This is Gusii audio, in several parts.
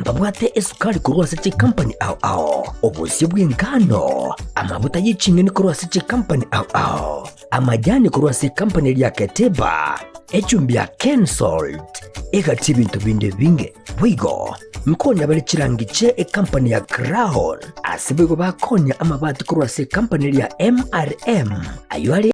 Mbabwate esukari korwa ase chikampani ao ao, obosie bw'engano, amabuta ye ching'eni korwa ase chikampani ao ao, amajani korwa ase ekampani eria ya Keteba, echumbi ya Kensalt, egati ebinto binde ebinge. Boigo nkonya bare chirangi chie ekampani ya Crown, ase boigo bakonya amabati korwa ase ekampani eria ya MRM, ayio are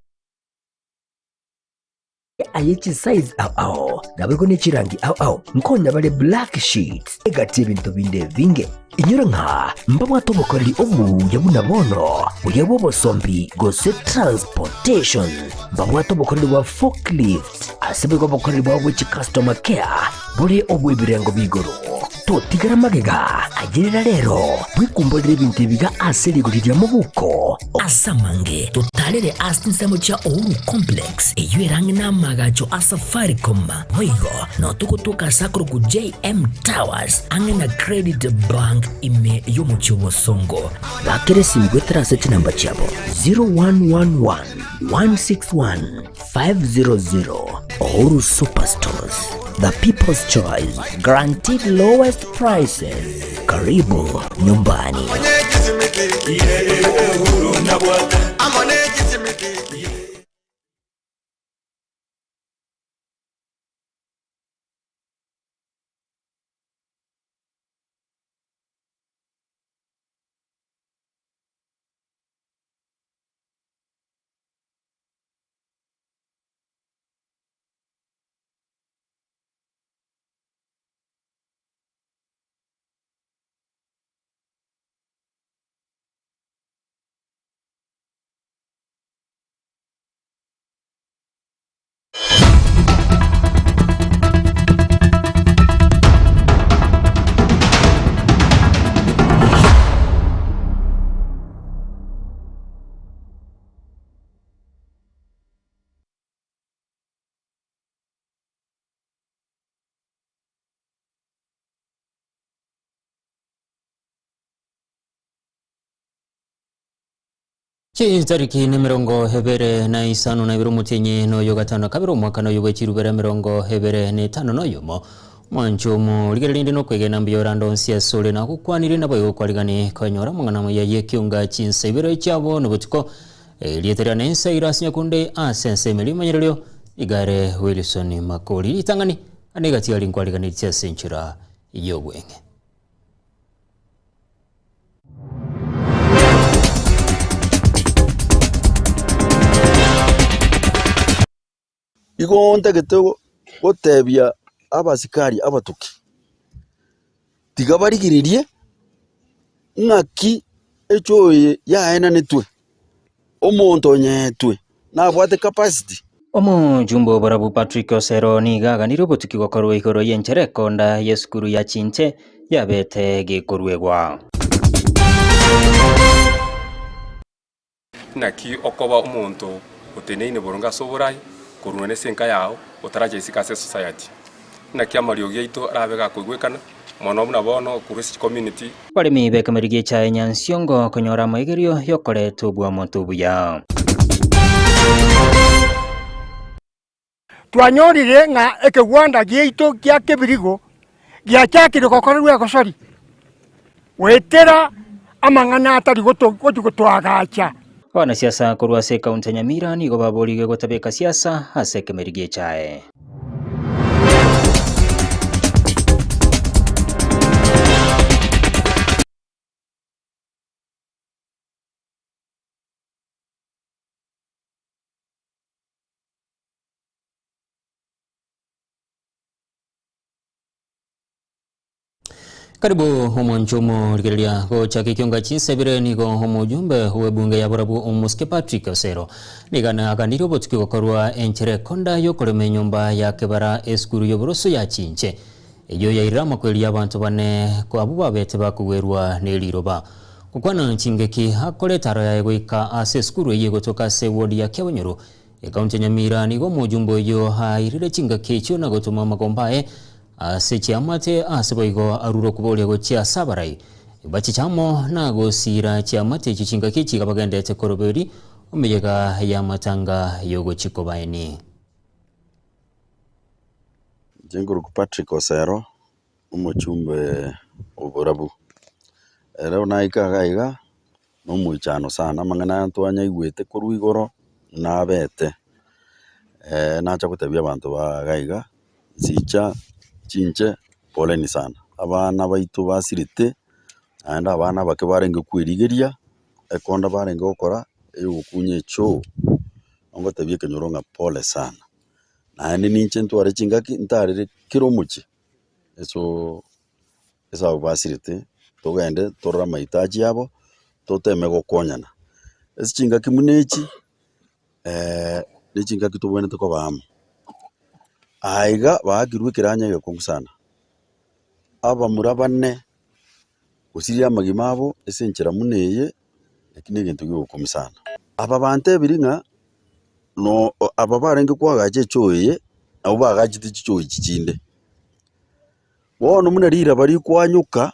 aye chisize ao ao, naboigo ne chirangi ao ao, nkonya bare black sheets, egati ebinto binde ebinge. Inyora ng'a mbabwate obokoreri obuya buna bono, buya bw'obosombi gose transportation, mbabwate obokoreri bwa forklift, ase boigo obokoreri bwabo bwe chicustomer care bore obw'ebirengo b'igoro. Totigera magega, ayerera rero, bwekumborere ebinto ebiga ase rigori ria mobuko. Ase amange, totarere ase chinsemo chia Uhuru Complex, eyio ere ang'e n'amaagacho a Safaricom. Boigo nao togotoka ase akorokwa JM Towers, ang'e na Credit Bank ime y'omochie o Bosongo. Bakera esimi goetera ase chinamba chiabo 0111 161 500. Uhuru Superstores, the people's choice, guaranteed lowest prices. Karibu nyumbani. Chitariki nemerongo ebere na isano na ibere omotienyi noyo gatano na kabere omwaka noyo bwe chirubere emerongo ebere na etano na oyomo. Mwancho omorigereria rinde nokwegena mbuya orande onsi asore nagokwanire naboigo kwarigani konyora amang'ana amaya y'ekionga chinsa ibere chiabo nobotuko. Erieta riane inse Irasi Nyakunde ase ensemo eria rimanyererio igare Wilson Makori ritang'ani ane egati nkwariganetie ase enchera y'obweng'e. Igo ntagete gotebia abasikari abatuki, tiga barigererie ng'aki echoo eye yaenanetwe, omonto onyeetwe nabwate capacity. Omojumbe oborabu Patrick Osero nigo aganirie obotuki gokorwa igoro y'enchera ekonda y'esukuru ya Chinche yabete gekoruegwa. Naki okoba omonto oteneine boronge ase oborai, korwa nonye nase enka yao, otaracha isiko ase esociety. Naki amariogi aito arabe gakoigwekana, mono buna bono korwa ase chicommunity. Abaremi b'ekemeri gi'echae Nyansiongo konyora amaigerio y'okoreta obw'amonto obuya. Twanyorire ng'a ekegwanda giaito gia kebirigo giachakire gokorerwa egosori goetera amang'ana atari gochi gotoagacha. Abanasiasa korwa ase ekaunti ya Nyamira nigo baborigwe gotabeka siasa ase ekemeri gi'echae. Karibu omwancho omorigereria gochaka ekionga chinsebire nigo omojumbe w'ebunge ya Borabu Omosike Patrick Osero nigo aganirie obotuki gokorwa enchera ekonda y'okorema enyomba ya kebara esukuru y'oboroso ya Chinche eyio yairire amakweri y'abanto bane abwo babete bakogwerwa neriroba. Gokwana chingeki akore etaro yaye goika ase esukuru eyio egotoka ase eward ya Kiabonyoru Ekaunti ya Nyamira nigo omojumbe oyio airire chingaki echio na gotoma amagomba aye ase chiamate ase boigo arure okoboria gochia ase abarai bachiche amo na gosiira chiamate echio chingaki echi iga bagenderete koroberi omeyega y'amatanga y'ogochia kobaeni. Inche nkorokwa Patrick Osero. Omochumbe o borabu. Ere naike iga iga, nomoichano sana, amang'ana aya twanyaigwete korwa igoro nabete, nacha gotebia abanto ba iga iga, nsicha, chinche, poleni sana. Abana baito basirete, naende abana abake barenge kwerigeria, ekonda barenge gokora, eyogokunya echoo, ngotebia ekenyoro ng'a pole sana. Naende ninche ntware chingaki ntarere kera omochie. Asoo ase abwo basirete, togende torore amahitaji abo, toteme gokonyana. Ase chingaki buna echi, ne chingaki tobwenerete koba amo. Aiga baakirwe ekeranya egekong'u sana, abamura bane gosiria amagima abo ase enchera buna eye, eki na egento giogokumia sana. Aba bantebirie ng'a no aba barenge koagacha echoo eye, nabwo bagachete chichoo echi chinde. Bono buna riraba rikwanyoka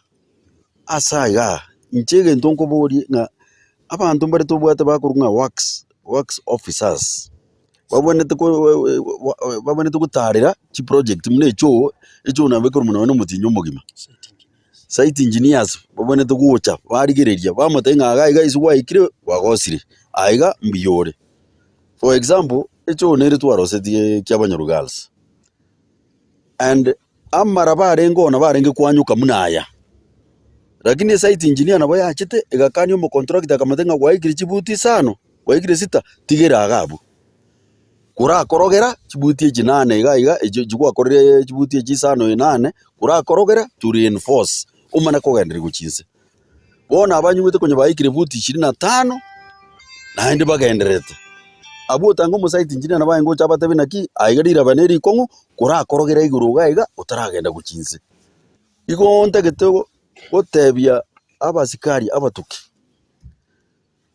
ase aiga, inche egento nkoborie ng'a abanto mbare tobwate bakorwa ng'a works, works officers, babwenerete ko babwenerete gotarera chiproject buna echoo, echoo nabo ekorwa nonye na omotienyi omogima. Site engineers babwenerete gocha barigereria bamotebia ng'a iga iga ase gwaikire gwagosire, aiga mbuya ore. For example, echoo nere twarosetie Kiabonyoru Girls, and amaraba arenge oo nabo arenge kwanyoka buna aya, lakini esite engineer nabo yachete egakania omocontractor akamotebia ng'a gwaikire chibuti isano, gwaikire sita, tigera iga abwo. Korakorogera chibuti echi nane iga iga echio echio gwakorire chibuti echi isano inane, korakorogera to reinforce omane kogendereria gochia inse. Bono abanyuete konya baikire buti ishirini na tano, naende bagendererete. Abwo otanga omosaiti engineer nabo aye ngocha abatebie naki, aiga riraba ne rikong'u, korakorogera igoro iga iga otaragenda gochia inse. Igo ntagete gotebia abasikari abatuki.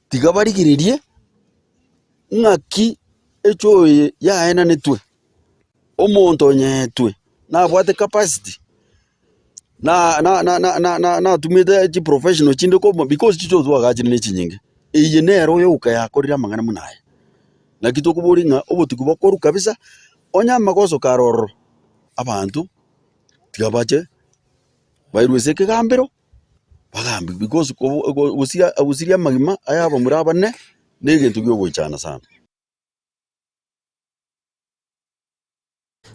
Tiga barigererie ng'aki echoo eye yaenanetwe, omonto onyeetwe nabwate capacity, na na na na na natumete chiprofessional chinde komo because chichoo twagachire ne chinyinge, eye nero yoka yakorire amang'ana buna aya. Naki tokoboria ng'a obotuki bokorwa kabisa, onye amagoso kare ororo, abanto tiga bache bairwe ase ekegambero. Bagambe because gosiria gosiria amagima aya abamura abane na egento giogoichana sana.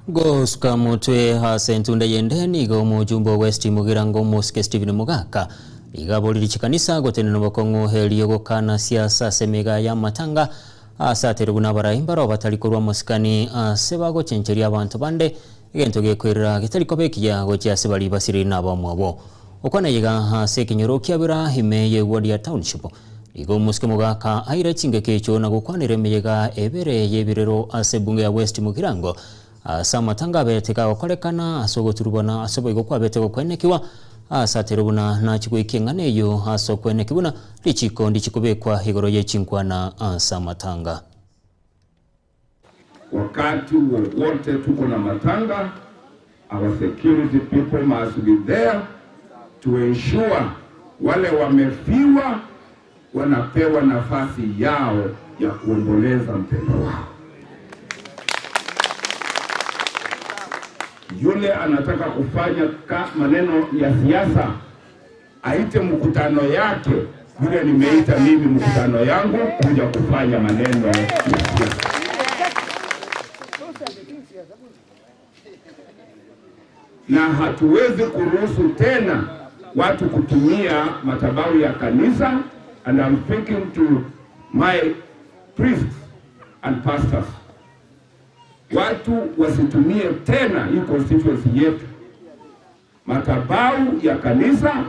Gosuka motwe ase entunda yende nigo omojumbe o West Mugirango Omosike Stephen Mogaka nigo aborire chikanisa gotenena obokong'u erio gokana siasa ase emega y'amatanga ase aterwe buna abarai mbaro batari korwa amasikani ase bagochencheria abanto bande Egento gekoirera getari koba ekiya gochia ase baria basirire nabamwabo. Okwana iga ase ekenyoro kiabera ime y'eward ya Township. Igo omosike Mogaka aire chingaki echio na gokwanera emeyega ebere y'ebirero ase ebunge ya West Mugirango ase amatanga abete kagokorekana ase ogoturubana ase boigo kwabete gokwenekiwa ase aterwe buna nachi goikia eng'ana eyio ase okweneki buna richiko ndichikobekwa igoro yechinkwana ase amatanga. Wakati wowote tuko na matanga, our security people must be there to ensure wale wamefiwa wanapewa nafasi yao ya kuomboleza mpendwa wao. Yule anataka kufanya ka maneno ya siasa aite mkutano yake vile nimeita mimi mkutano yangu kuja kufanya maneno ya siasa. Na hatuwezi kuruhusu tena watu kutumia madhabahu ya kanisa, and I'm speaking to my priests and pastors. Watu wasitumie tena hii constituency yetu madhabahu ya kanisa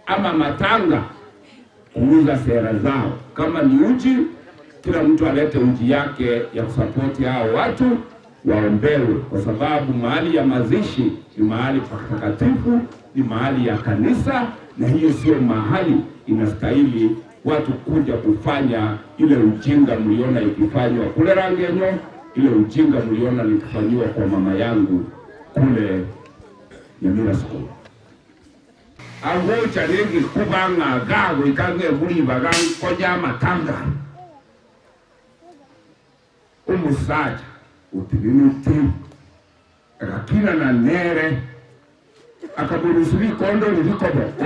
ama matanga kuuza sera zao. Kama ni uji, kila mtu alete uji yake ya kusapoti hao watu waombewe, kwa sababu mahali ya mazishi ni mahali patakatifu, ni mahali ya kanisa, na hiyo sio mahali inastahili watu kuja kufanya ile ujinga mliona ikifanywa kule Rangenyo, ile ujinga mliona nikifanyiwa kwa mama yangu kule Nyamira School. Agocha renge kubang'a gago ikange buribaga nkonya amatanga omosacha otenenete agakirana nere. Akamorusia rikondo riria koboko,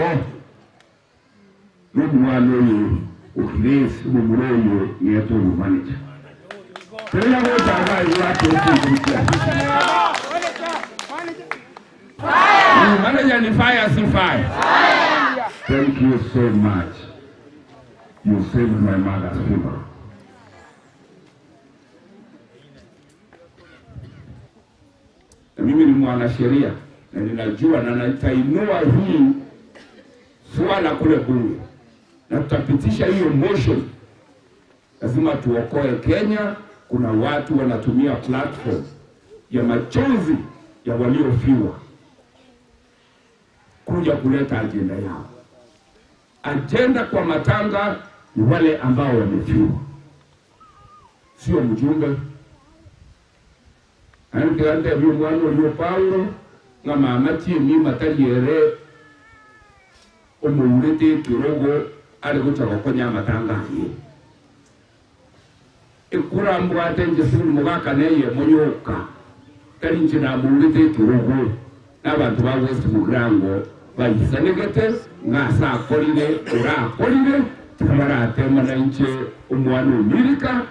na omwana oyo o Grace, omomura oyo ng'ete obomaneja. Teri agocha iga aibwate chinguru chiaye. Manager ni fire si fire? Thank you so much. You saved my mother's funeral. Na mimi ni mwanasheria na ninajua na nitainua hii swala kule bunge na tutapitisha hiyo motion. Lazima tuokoe Kenya. Kuna watu wanatumia platform ya machozi ya waliofiwa kuja kuleta ajenda yao. Ajenda kwa matanga ni wale ambao wamefiwa, sio mjumbe. Andiandebia omwana oria Paulo ng'a mama chiemima tari ere omourete ekerogo are gocha gokonya amatanga aye. Ekura mbwate inche Stephen Mogaka na eyemo yoka, tari inche namourete ekerogo, na abanto ba West Mugirango baisanegete ng'a ase akorire orakorire, tiga baratema na inche omwana o Milika.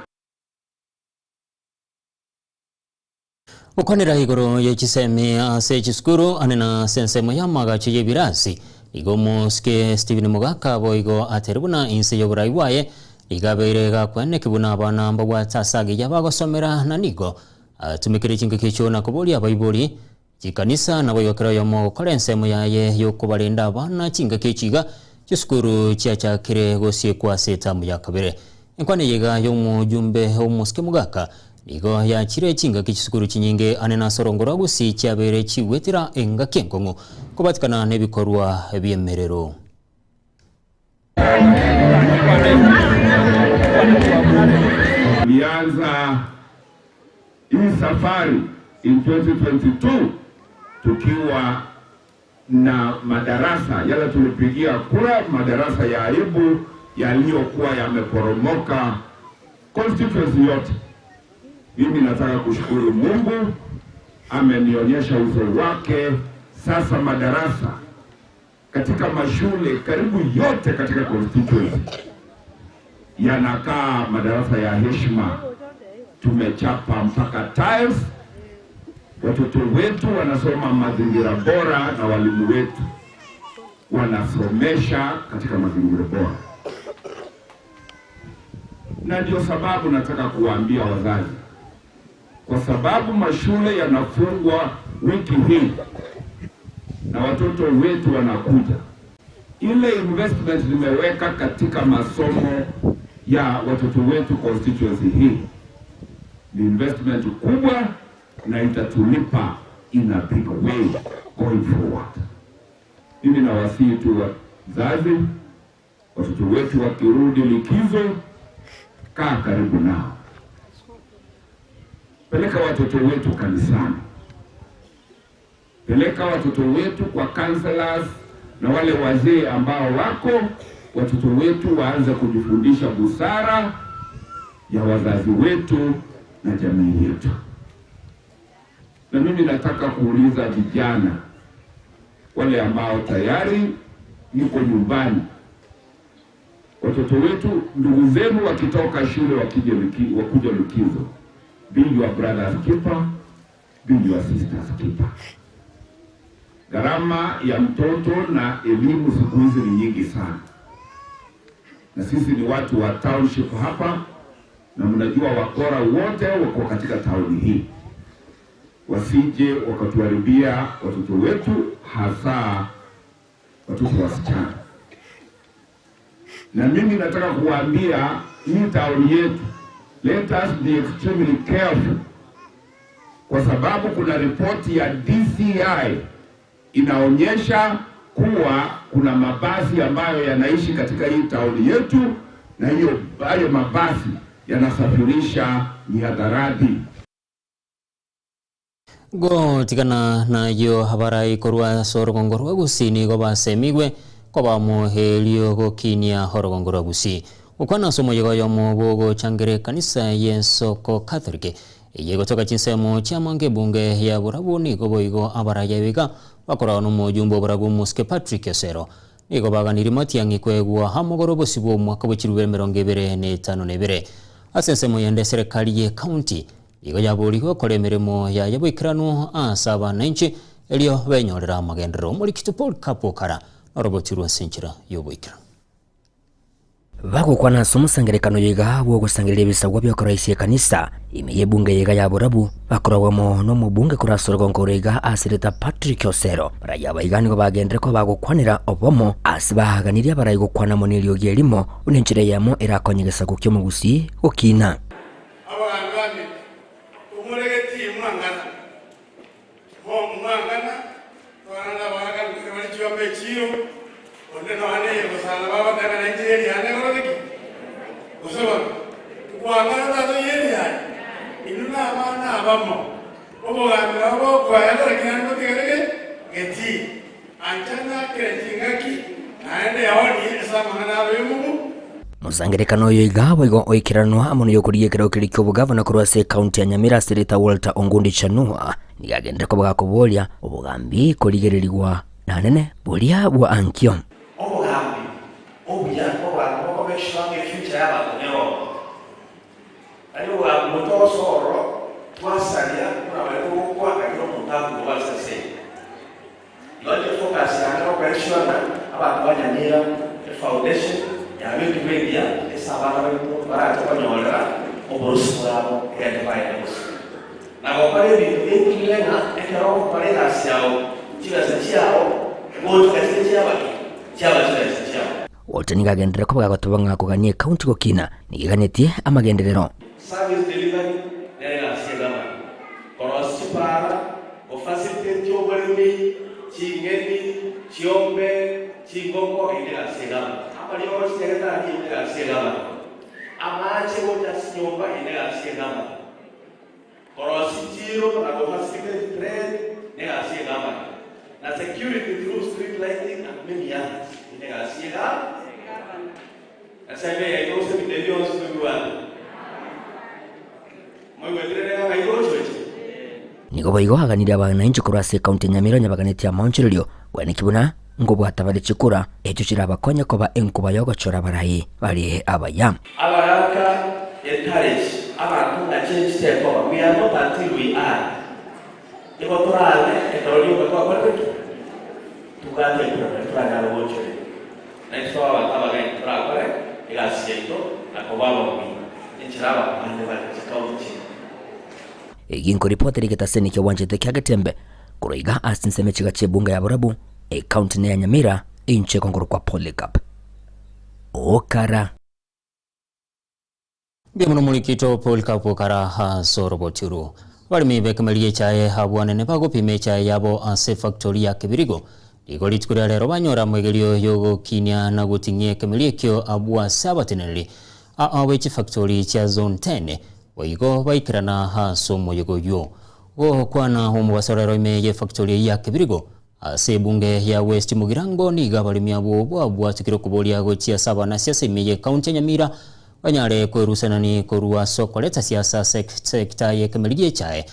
Gokwanera igoro ye chisemi ase chisukuru ane na ase ensemo y'amagacho y'ebirasi, igo omosike Stephen Mogaka boigo atere buna inse y'oborai bwaye nigo abeire gakweneki buna abana mbabwate ase agiya bagosomera na nigo atumekire chingaki echio na koboria abaibori Chikanisa naboigo kera oyomo ogokora ensemo yaye y'okobarenda abana chingaki echi iga, chisukuru chiachakire gosiekwa ase etamu ya kabere. Enkwana eye iga y'omojumbe omosike Mogaka nigo yachire chingaki chisukuru chinyinge ane nase orongo rwa Gusii chiabeire chigwetera engaki enkong'u kobatikana nebikorwa bi'emerero. Tulianza hii safari in 2022 tukiwa na madarasa yale tulipigia kura, madarasa ya aibu yaliyokuwa yameporomoka constituency yote. Mimi nataka kushukuru Mungu amenionyesha uso wake. Sasa madarasa katika mashule karibu yote katika constituency yanakaa madarasa ya heshima. Tumechapa mpaka tiles, watoto wetu wanasoma mazingira bora na walimu wetu wanasomesha katika mazingira bora, na ndio sababu nataka kuwaambia wazazi, kwa sababu mashule yanafungwa wiki hii na watoto wetu wanakuja, ile investment nimeweka katika masomo ya watoto wetu constituency hii ni investment kubwa na itatulipa in a big way going forward. Mimi nawasihi tu wazazi, watoto wetu wakirudi likizo, kaa karibu nao, peleka watoto wetu kanisani, peleka watoto wetu kwa counselors na wale wazee ambao wako, watoto wetu waanze kujifundisha busara ya wazazi wetu na jamii yetu. Na mimi nataka kuuliza vijana wale ambao tayari niko nyumbani, watoto wetu, ndugu zenu wakitoka shule wakija wakuja likizo, be your brother's keeper, be your sister's keeper. Gharama ya mtoto na elimu siku hizi ni nyingi sana, na sisi ni watu wa township hapa, na mnajua wakora wote wako katika tauni hii, wasije wakatuharibia watoto wetu, hasa watoto wasichana. Na mimi nataka kuwaambia hii tauni yetu, let us be extremely careful, kwa sababu kuna ripoti ya DCI inaonyesha kuwa kuna mabasi ambayo yanaishi katika hii tauni yetu, na hiyo hayo mabasi yanasafirisha mihadarati. Gotigana nayio abarai korwa ase orogongo rwa Gusii nigo basemigwe koba omoerio gokinia orogongo rwa Gusii. Gokwana ase omoyega oyomo bw'ogochangera ekanisa y'ensoko Catholic eye gotoka chinsemo chiamange ebunge ya Borabu nigo boigo abarai abaiga. Bakoragwa nomojumbe oboragwa omosike Patrick Osero. Nigo baganirie Matiang'i koegwa amogoro obosio bw'omwaka bwe chirubere 25. Ase ensemo yende eserekari ye county nigo yaborigwe gokora emeremo yaye boikeranu ase abananchi erio benyorere amagenderero. Omorikito Paul Kapokara norobotirwe ase enchera y'oboikeranu. Bagokwana ase omosangererekano oyo iga bw'ogosangereria ebisagwa bi'okoroisia ekanisa ime y'ebunge eye iga ya Borabu, bakoragwa amo nomobunge korwa ase orogongo oro iga ase erieta Patrick Osero. Abarai aba iga nigo bagenderere koba bagokwanera obomo ase baganirie abarai gokwana amo neriogi erimo buna enchera eyemo erakonye egesaku ki'omogusii gokina. Abagambi bane, omoregetie mwangana, Mwang'ana, abana nabagaaka gose bare chiombe echiiro, onde nonya neye gosana bagoteeba nainche eriane egorete ki? Gose bono, tikwang'ana tata oyio eriane? Inwe nabana abamo, obogambi nabo bokoerera lakini naende motigare ge getii. Anchana kera chingaki, naende eonie ase amang'ana abo y'omomo. Mosangererekano oyo iga boigo oikeranwa amo noyokorigia ekerogo keria ki'obogavana korwa ase ekaunti ya Nyamira ase erieta Walter Ongundi Chanua nigo agenderere koba gakoboria obogambi korigererigwa nanene boria bwa ankio. Obogambi obuya obogambi bokomake sure ng'a efuture y'abanto nero ororo. Tari obogambi gotogosoa ororo twasaria buna baria togokwa ekero omonto akogwa ase ense eye. Igo inche focus yane nokore sure ng'a abanto ba Nyamira efoundation yabekirwe engiya ase abana baito barache konyorera oborosi bwabo egento baende bosio. Na gokora ebinto biaikire ng'a ekero ogokora egasi yao chibesa chiao gochika chire chiaba ki? Chiaba chibesa chiao. Walter nigo agenderere koba gagotoba ng'a kogania ekaunti gokina nigo eganetie amagenderero. Service delivery nere egasi y'egavana, korosia chipara, gofacilitate oboremi, ching'eni, chiombe, chingoko, eyio negasi y'egavana. Amariogo chisegetari eyio negasi y'egavana. Amache gocha ase chinyomba eyio negasi y'egavana. Korosia chichiiro na gofacilitate trade negasi y'egavana. Na security through street lighting and many others eyio negasi y'egavana. Nyasae nigo yaito gose ebinto ebi bionsi tobibwate. Moigwete rende ng'a ng'ai gochocha? Nigo boigo aganirie abanainchi korwa ase ekaunti ya Nyamira onye baganetie amaonchorerio bweneki buna nkobwata bare chikura echio chirabakonye koba enkuba y'ogochora abarai bare abaya. Abagaka encourage abanto ng'a change tekoba, we are not until we are. Nigo torabe ekero rioka twakorire ki? Tobwate ekura nario toranyare gochoria. Naintwe tobe abanto abagaini torakore egasi yaito na koba ababui enchera abanto bande bare chikaunti chinde. Egi nkoripoti rigetaseni ki'obwanchete kia Getembe korwa iga ase chinsemo echiga chi'ebunga ya Borabu, ekaunti neya Nyamira, inche nkorokwa Polycarp Okara. Mbuya mono morikito Paul Kapokara ase oroboti oro. Abaremi b'ekemeri gi'echae abwo-anene bagopima echae yabo ase efactori ya Kebirigo. Nigo rituko ria rero banyora amoegerio y'ogokinia na goting'ia ekemeri ekio abwo ase abateneneri ao be chifactori chia Zone 10 boigo baikerana ase omoyega oyio. Gokwana omobaso rero ime y'efactori eyio ya Kebirigo Ase ebunge ya West Mugirango nigo abaremi abwo babwatukire okoboria gochia ase abanasiasa ime ye county ya Nyamira banyare kwerusanani korwa ase okoreta siasa ase sector y'ekemeri gi'echae.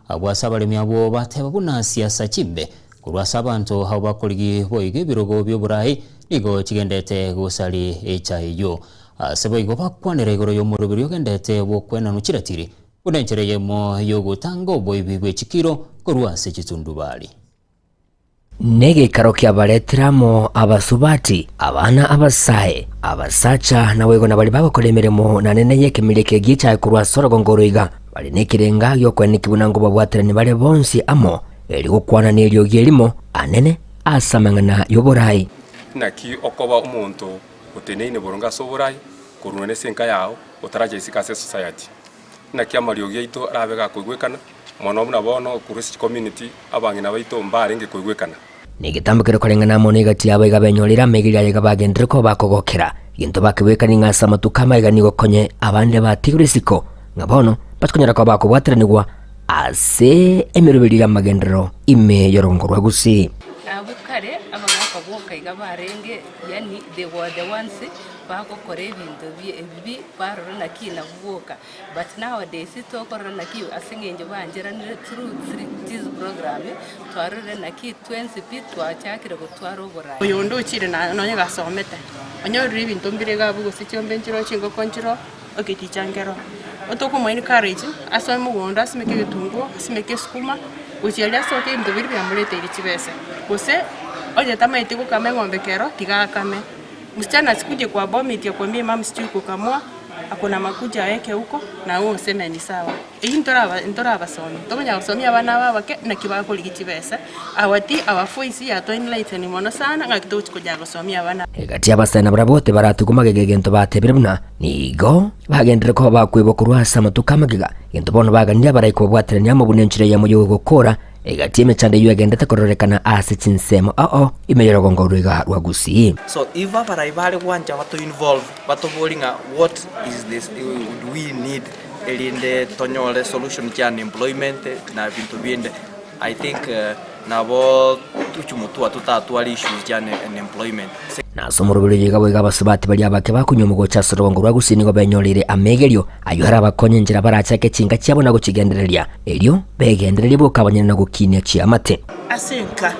Abwo ase abaremi abwo bateba buna siasa chimbe korwa ase abanto abwo bakorigi boigo ebirogo bi'oborai nigo chigendete gosari echae eyio. Ase boigo bakwanera igoro y'omoroberi ogendete bw'okwenanwa chiratiri buna enchera eyemo y'ogotanga oboibi bwe chikiro korwa ase chitundubari. Negeikaro kiabaretire amo abasubati, abana abasae, abasacha, naboigo nabaria bagokora emeremo nanene y'ekemeria eke gi'echaye korwa ase orogongo oro iga, bare nekerenga gi'okoenekia buna nkobabwaterania bare bonsi amo, erio gokwana neriogi erimo anene ase amang'ana y'oborai. Naki okoba omonto oteneine boronge ase oborai, korwa nese enka yao, otaracha isiko ase esociety. Naki amariogi aito arabe gakoigwekana, mono buna bono korwa ase chicommunity, abang'ina baito mbarenge koigwekana. Negetambo keria koreng'ana amo negati yabo iga benyorire amaiga aye iga bagenderere koba bakogokera. Gento bakebwekania ng'a ase amatuko amaiga nigo konye abande batigirwe isiko, ng'a bono batikonyara koba bakobwateranigwa ase emeroberio y'amagenderero ime y'orogongo rwa Gusii. Abwo kare abagaaka Abagaka boka iga barenge, yaani they were the ones bagokora ebinto ebibi barora naki nabwo boka. But nowadays tokorora naki ase eng'encho bancheranire through this program, twarorire naki twensi pi twachakire gotwara oborai. Oyonde ochire na nonye gasomete, onyorire ebinto mbire iga abwo gose chiombe nchiroo chingoko nchiroo, egeticha nkeroo. Otokomo encourage, asoe mogondo asimeke egetunguo, asimeke esukuma, gochia aria asoke ebinto biria biamoreteire chibesa. Gose, onye tamaeti gokama eng'ombe kero, tiga akame. Msichana asikuje kwa bomet akwambie mum sijui kukamua, ako na makucha aeke huko, na wewe useme ni sawa. Eyio ntoraba ntorabasomi, tokonya gosomia abana aba abake naki bakorigia chibesa, our tea our voice yato enlighten mono sana ng'aki togochi konya gosomia abana. Egati y'abasani barabwo tibaratugwa magega egento batebire buna nigo bagenderere koba bakwebwa korwa ase amatuko amagega, egento bono baganirie abarai kobabwaterania amo buna enchera eyemo y'ogokora egati y'emechando eyio egenderete kororekana ase chinsemo ao ime y'orogongo rw'iga rwa Gusii. So if abarai bare gwancha bato involve batobori ng'a what is this do we need erinde tonyore solution chia unemployment na binto binde I think nabo uchumi totatware issues chia unemployment. Na ase omoroberi oyo iga boigo abasubati baria abake bakonywa omogocho ase orogongo rwa Gusii nigo benyoreire amegerio ayio arabakonye enchera barachake chinka chiabo na gochigendereria, erio begendererie boka abanyene na gokinia chiamate. Ase enka,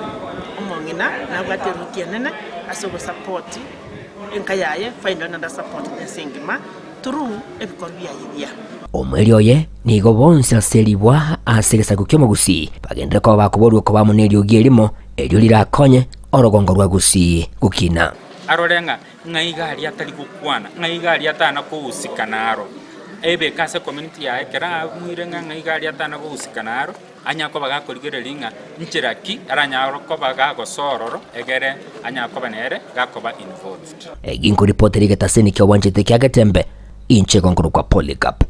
omong'ina nabwate eruti enene ase ogosapoti enka yaye, finally naende asapoti ense engima through ebikorwa biaye ebiya. Omoerio oye nigo bonsi ase ribwa ase egesaku ki'omogusii bagenderere koba bakoborwa koba amo neriogi erimo, erio rirakonye orogongo rwa Gusii gokina. Arore ng'a ng'a iga aria atari gokwana, ng'a iga aria atana kohusika naro, ebeke ase ecommunity yaye ekero amuire ng'a ng'a iga aria atana gohusika naro, anyare koba gakorigereria ng'a nchera ki aranyare koba gagosoa ororo egere anyare koba nere gakoba involved. Ginkoripotera egetaseni ki'obwanchete kia Getembe, inche gonkorokwa Polycarp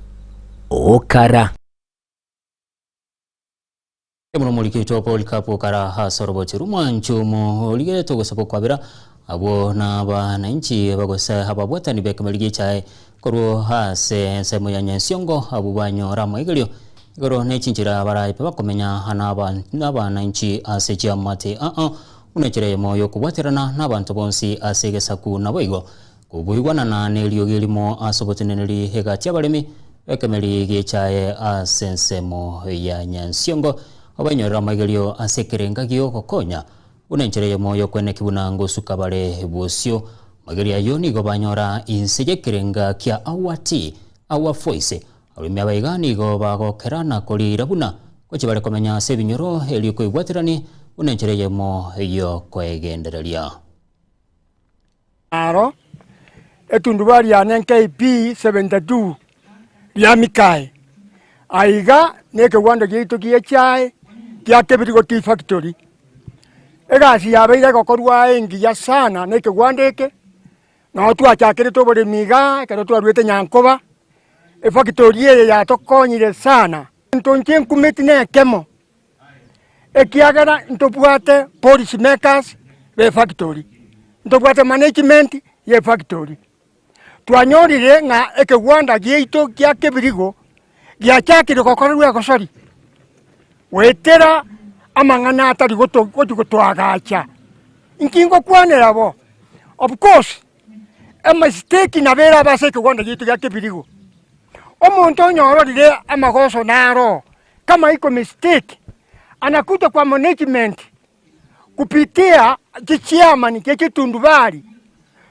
Okara. Mono omoriki oito Polycarp Okara ase orobochi rw'omwancho omo origeretwe ogosaba okwabera abwo na abananchi bagose ababwatani b'ekemeri gi'echae korwa ase ensemo ya Nyansiongo abwo banyora amaigerio igoro ne chinchera barabe bakomenya n'abananchi ase chiamate aa buna enchera eyemo y'okobwaterana n'abanto bonsi ase egesaku naboigo koboigwanana neriogi erimo ase oboteneneri egati y'abaremi b'ekemeri gi'echae ase ensemo ya Nyansiongo obainyorere amaigerio ase ekerenga gi'ogokonya Buna enchera eyemo y'okweneki buna ngosuka bare bosio, amageri ayio nigo banyora inse y'ekerenga kia Our Tea, Our Voice. Abaremi aba iga nigo bagokera na koriira buna gochia bare komenya ase ebinyoro erio koibwaterani buna enchera eyemo y'okoegendereria. Aro etundubari yane KB 72 ria Mikae. Aiga nekegwando giaito gi'echae gia Kebirigo Tea Factory. Egasi yabeire egokorwa aa engiya sana na ekegwando eke, nao twachakerete oboremi igaa ekero twaruete Nyankoba, efactory eye yatokonyire sana. Egento inche nkumeti nekemo, ekiagera ntobwate policy makers be efactory, ntobwate management ye efactory. Twanyorire ng'a ekegwanda giaito gia kebirigo giachakire gokorerwa egosori, goetera amang'ana atari goto gochi gotoagacha. Inki ngokwanera bo? Of course, emistake nabo erabe ase ekegwanda giaito gia kebirigo. Omonto onyororire amagoso naro kama iko mistake, anakuja kwa management kupitia chichairman chie chitundubari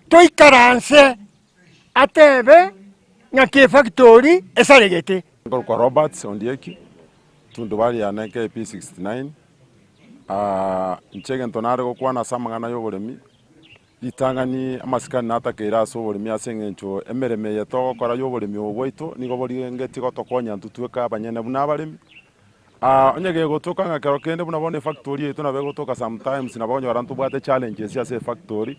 toikaranse atebe ng'aki efactory esaregete. Nkorokwa Roberts Ondieki, tundubari yane KP 69, inche egento nare gokwana ase amang'ana ya oboremi, Ritang'ani amasikani natakeire ase oboremi ase eng'encho emeremo eye togokora y'oboremi obo bwaito nigo borengetie gotokonya intwe tweka abanyene buna abaremi. Onye gegotoka ng'a kero kende buna bono efactory yaito nabo egotoka sometimes nabo okonyora ntobwate challenges ase efactory,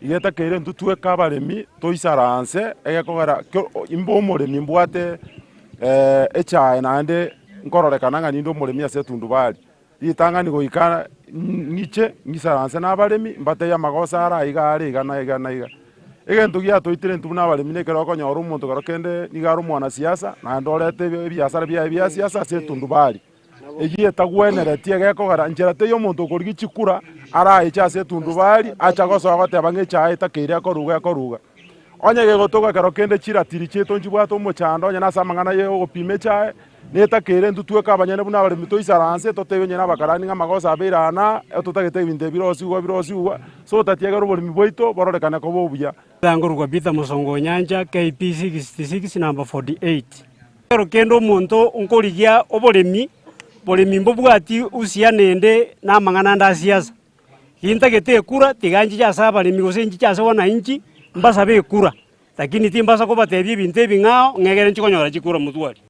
iga etakeire intwe tweka abaremi toisaranse egekogera imbe omoremi mbwate echae naende nkororekana ng'a ninde omoremi ase etundubari. Ritang'ani goika ng'iche ng'isaranse nabaremi, mbatebie amagoso are aiga are iga na iga na iga. Egento giatoitire intwe buna abaremi nekero okonyora omonto kero kende nigo are omwanasiasa, naende orete ebiasara biaye bia siasa ase etundubari. Eyio etagwenereti egekogera nchera teiyo omonto okorigia chikura, Araeche ase etundubari, acha gosoa goteba ng'a echae etakeire ekoruga ekoruga. Onye gegotoka ekero kende chiratiri chiaito nchibwate omochando onye nase amang'ana ya ogopima echae, netakeire intwe tweka abanyene buna abaremi toisaranse totebe onye na abakarani ng'a amagoso abeire aa na aa, totagete ebinto ebi birosigwa birosigwa, so tatiegera oboremi bwaito bororekane koba obuya. Ngorokwa Peter Mosongo Onyancha, KP 66 number 48. Ekero kende omonto nkorigia oboremi, boremi mbobwati uhusiano ende na amang'ana ande a siasa. Gintagete ekura, tiga nchiche ase abaremi gose nchiche ase wananchi, mbasabe ekura, lakini timbasa kobatebia ebinto ebing'ao ng'egere nchikonyora chikura motware.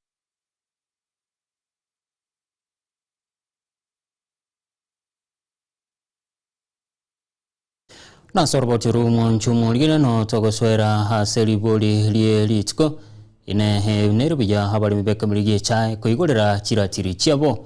Nase oroboti rw'omonto omorigena togoswera ase ribori rie rituko, Inee, nere buya abaremi b'ekameri gi'echae koigorera chiratiri chiabo?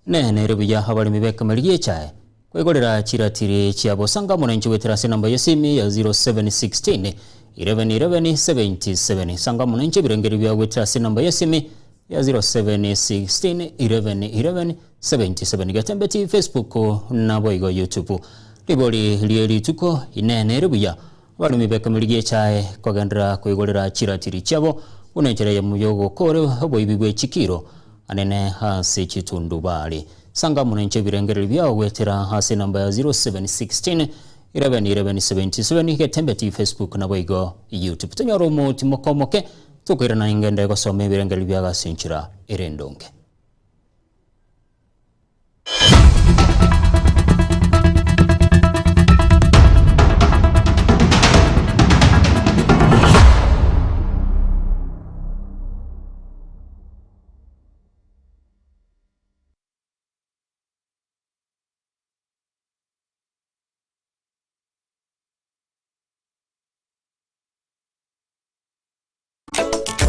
Inee, nere buya abaremi b'ekameri gi'echae koigorera chiratiri chiabo? Sanga amo nainche goetera ase enamba y'esimi ya 0716 11 11 77. Sanga amo nainche ebirengererio biao goetera ase enamba y'esimi ya 0716 11 11 77. Getembeti Facebook naboigo YouTube. Ribori rie rituko, Inee, nere buya Abaremi b'ekameri gi'echae kogenderera koigorera chiratiri chiabo buna enchera eyemo y'ogokora oboibi bwe chikiiro anene ase chitundubari. Sanga amo nainche ebirengererio biao goetera ase enamba ya 0716 11 11 77 Getembe TV Facebook naboigo YouTube. Tonyore omotimoka omoke tokoirana ingende gosoma ebirengererio biago ase enchera ere endonge.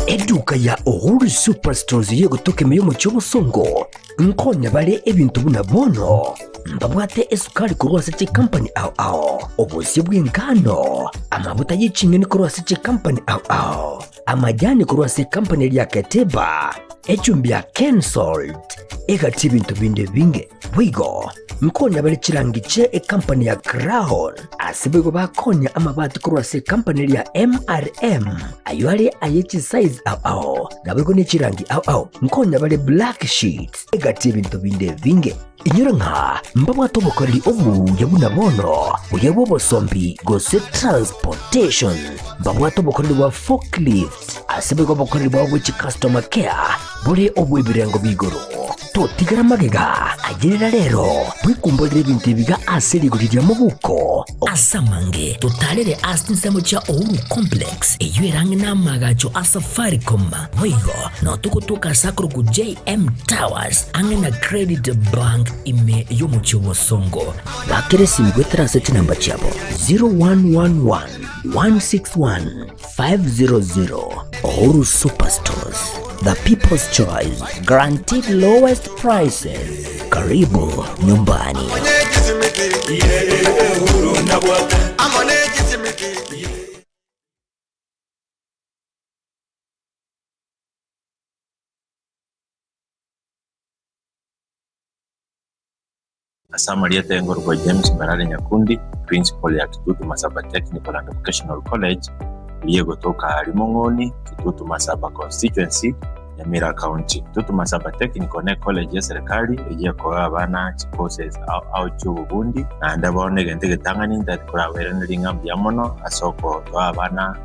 Eduka ya Uhuru Superstores y'egotoka ime y'omochie obosongo nkonya bare ebinto buna bono mbabwate esukari korwa ase chikampani ao ao, obosio bw'engano, amabuta ye ching'eni korwa ase chikampani ao ao, amajani korwa ase ekampani eria ya Keteba, echumbi ya Kensalt, egati ebinto binde ebinge. Boigo nkonya bare chirangi chie ekampani ya Crown, ase boigo bakonya amabati korwa ase ekampani eria ya MRM, ayio are aye chisize ao ao, naboigo ne chirangi ao ao. Nkonya bare black sheets, egati ebinto binde ebinge. Inyora ng'a mbabwate obokoreri obuya buna bono, buya bw'obosombi gose transportation. Mbabwate obokoreri bwa forklift, ase boigo obokoreri bwabo bwe chicustomer care bore obw'ebirengo b'igoro. Totigera magega, ayerera rero, bwekumborere ebinto ebiga ase rigori ria mobuko. Ase amange, totarere ase chinsemo chia Uhuru Complex, eyio ere ang'e n'amaagacho a Safaricom. Boigo, nao togotoka ase akorokwa JM Towers, ang'e na Credit Bank ime y'omochie o Bosongo. Bakera esimi goetera ase chinamba chiabo 0111 161 500. Uhuru Superstores, the people's choice, guaranteed lowest prices. Karibu nyumbani. Ase amarieta y'engorokwa James Mbarare Nyakundi, Principal ya Kitutu Masaba Technical and Vocational College, eria egotoka aaria Mong'oni, Kitutu Masaba Constituency, Nyamira County. Kitutu Masaba Technical ne college y'eserekari eyio ekoa abana chicourses ao ao chi'obobundi, naende bono egento egetang'ani ntari korabairanerie ng'a mbuya mono ase okotoa abana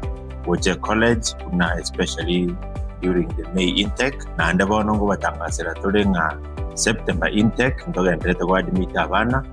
gocha ecollege buna especially during the May intake, naende bono ngobatangasera tore ng'a September intake ntogenderete goadmit abana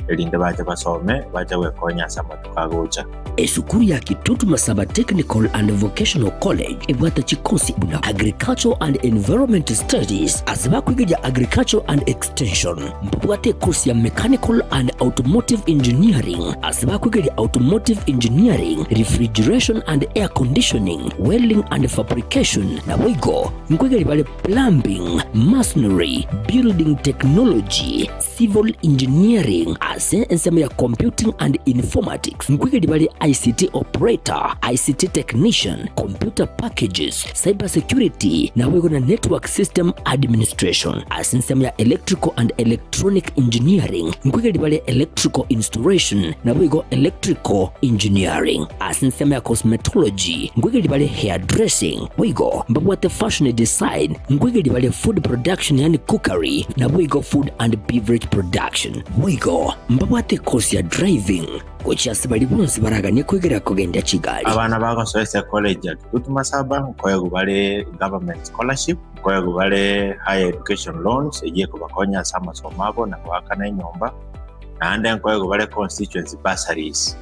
erinde bache basome bache gwekonya ase amatuko agocha. Esukuru ya Kitutu Masaba Technical and Vocational College ebwate chikosi buna Agricultural and Environment Studies ase bakoigeria Agricultural and Extension. Mbabwate ekosi ya Mechanical and Automotive Engineering ase bakoigeria Automotive Engineering, Refrigeration and Air Conditioning, Welding and Fabrication naboigo nkoigeria bare Plumbing, Masonry, Building Technology, Civil Engineering. Ase ensemo ya Computing and Informatics nkoigeria bare ICT Operator, ICT Technician, Computer Packages, Cyber Security naboigo na Network System Administration. Ase ensemo ya Electrical and Electronic Engineering nkoigeria bare Electrical Installation naboigo Electrical Engineering. Ase ensemo ya Cosmetology nkoigeria bare Hairdressing boigo mbabwate Fashion Design nkoigeria bare Food Production yaani Cookery naboigo Food and Beverage Production. Boigo mbabwate ekosi ya Driving gochia ase baria bonsi baraganie koigera kogendia chigari. Abana bagosoa ase ecollege ya Kitutu Masaba nkoegwa bare government scholarship, nkoegwa bare higher education loans eyio ekobakonya ase amasomo abo na goakana enyomba, naende nkoegwa bare constituency bursaries.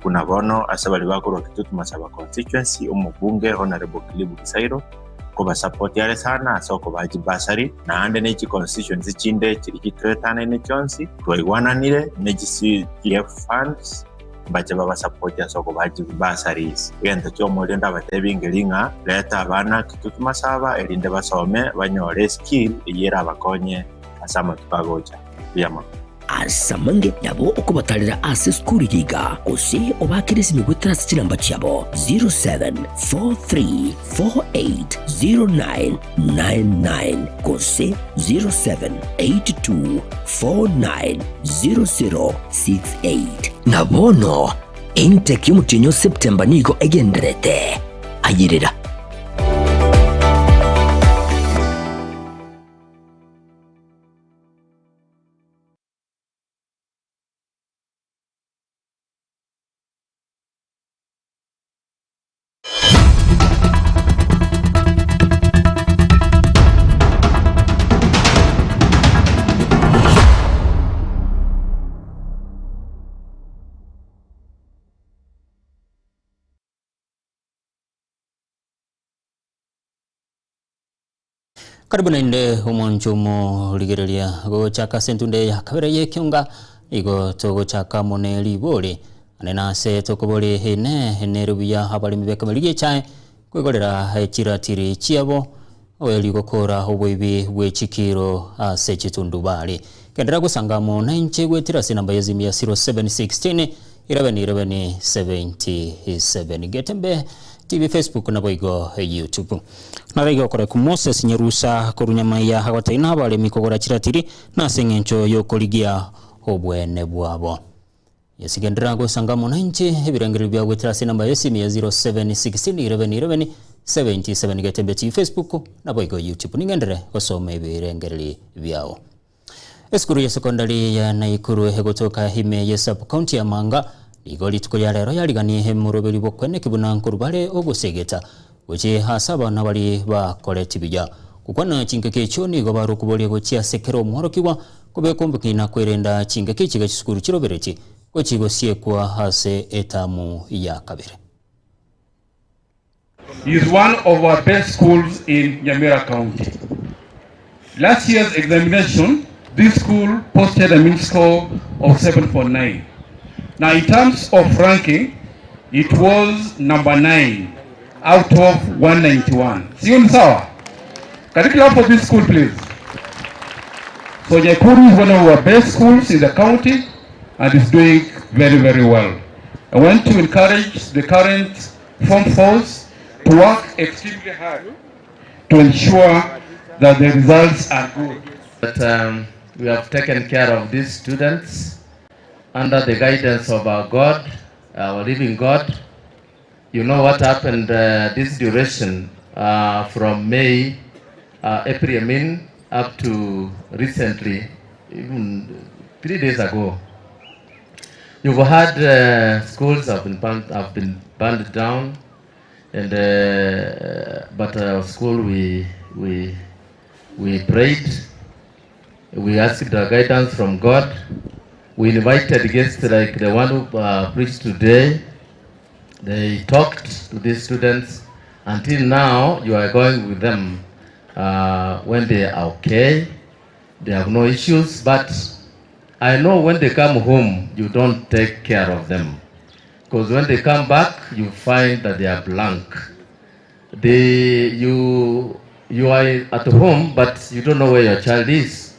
Buna bono ase baria bakorwa Kitutu Masaba constituency, omobunge Honourable Kilibu Gisairo nkobasupport are sana ase okobaa chibursary, naende ne chiconstituency chinde chiria chitoetanaine chionsi, twaigwananire ne chi CDF funds mbache babasupport ase okobaa chibursaries. Egento kiomoerio ndabatebie nkeri ng'a reta abana Kitutu Masaba erinde basome banyore eskill eyio erabakonye ase amatuko agocha. Mbuya mono. Ase amange nabo okobatarera ase esukuru eye iga, gose obaakere esimi goetera ase chinamba chiabo 0743480999 gose 0782490068. Na bono intake y'omotienyi o September nigo egendererete. Ayerera. Karibu naende omwancho omorigereria gochaka ase entunde ya kabere y'ekionga igo togochaka amo ne ribori ane nase tokobori ine nere buya abaremi b'ekameri gi'echae kwegorera chiratiri chiabo eri gokora oboibi bwe chikiro ase chitundubari. Genderera gosanga amo nainche gwetera ase enamba ya simu ya 0716 11 11 77. Getembe TV Facebook naboigo YouTube. Naraiga okoreka Moses Nyarusa korwa Nyamaiya agotebia nabaremi kogora chiratiri na ase eng'encho y'okorigia obwene bwabo. Yes, genderera gosanga amo nainche ebirengererio biao goetera ase enamba y'esimi ya 0716 11 11 77 Getembe TV Facebook naboigo YouTube. Ningenderere gosoma ebirengererio biao. Esukuru ya sekondari ya Naikuru egotoka ime ye sub county ya Manga nigo rituko ria rero yariganie emoroberi bw'okweneki buna nkorwa bare ogosegeta gochia ase abana baria bakoreti buya. Gokwana chingaki echio nigo bare okoboria gochia ase kera omworokigwa kobeka omokia na kwerenda chingaki chiga chisukuru chirobereti gochia gosiekwa ase etamu ya kabere. Is one of our best schools in Nyamira County. Last year's examination, this school posted a mean score of 7.9. Now, in terms of ranking, it was number 9 out of 191. Sio ni sawa? Can you clap for this school, please? So Nyaikuru is one of our best schools in the county and is doing very, very well. I want to encourage the current Form 4s to work extremely hard to ensure that the results are good. That um, we have taken care of these students under the guidance of our God, our living God. You know what happened uh, this duration uh, from May, uh, April, I mean, up to recently, even three days ago. You've had uh, schools have been burned, have been burned down, and uh, but our school we we we prayed, we asked the guidance from God. We invited guests like the one who uh, preached today. They talked to these students. Until now, you are going with them uh, when they are okay, they have no issues. But I know when they come home, you don't take care of them. Because when they come back, you find that they are blank. They, you, you are at home, but you don't know where your child is.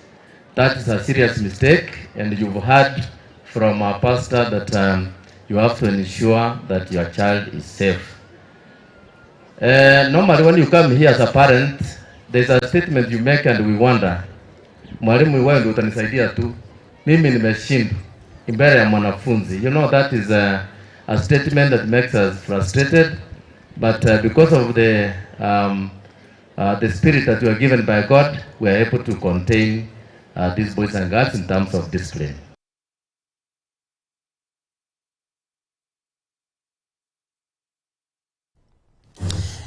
That is a serious mistake, and you've heard from our pastor that um, you have to ensure that your child is safe. Normally when you come here as a parent, there's a statement you make and we wonder, mwalimu wewe ndio utanisaidia tu, mimi nimeshindwa mbele ya mwanafunzi. You know that is a statement that makes us frustrated, but because of the spirit that we are given by God, we are able to contain these boys and girls in terms of discipline.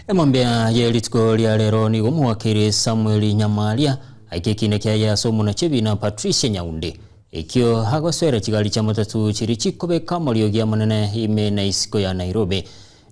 Emambia ye rituko ria rero nigo omowakiri Samuel Nyamaria aike ekina kiaye ase omonachebi na Patricia Nyaunde ekio agoswera chigari chia matatu chiri chikobeka amariogi amanene ime na isiko ya Nairobi.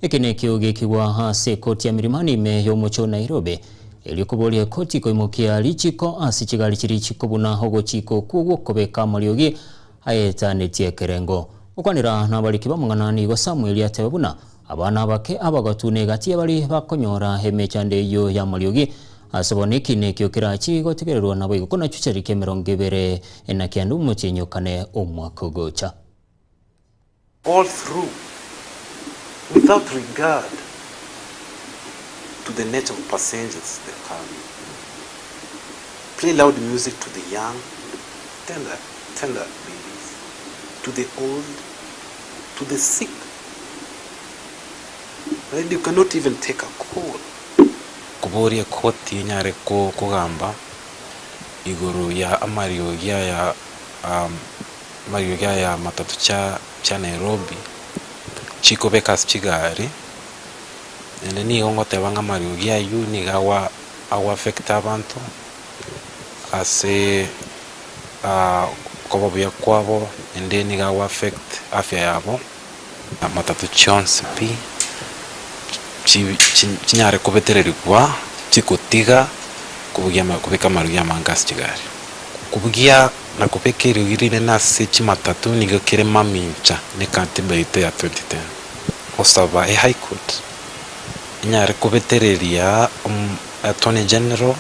Eke nekio gekigwa ase ekoti ya Milimani ime ya omochi o Nairobi erio koboria ekoti koimokia richiko ase chigari chiri chikobuna ogochiko okwo gwokobeka amariogi aetanetie ekerengo. Gokwanera na abariki b'amang'ana nigo Samuel ateba buna abana abake abagatu na egati abari bakonyora emechando eyio ya amariogi ase bono eki nekio kerachi gotegererwa nabo igo kona chitariki 29 omotienyi okane omwaka ogocha. All through, without regard to the nature of passengers they carry. Play loud music to the young, tender, tender babies, to the old, to the sick. Right? You cannot even take a call. Koboria ekoti enyare kogamba igoro ya amariogi aya amariogi aya matatu chia chia Nairobi chikobeka ase chigari naende nigo ngoteba ng'a amariogi aywo nigo agwa ago affect abanto ase okoba buya kwabo naende nigo ago affect afya yabo. Matatu chionsi pi chinyare kobetererigwa chikotiga kobugia kobeka amariogi amange ase chigari. Kobugia na kobeka eriogi rinene ase chimatatu nigo kere mamincha na ekatiba yaito ya 2010. Gosaba e High Court enyare kobetereria Attorney General,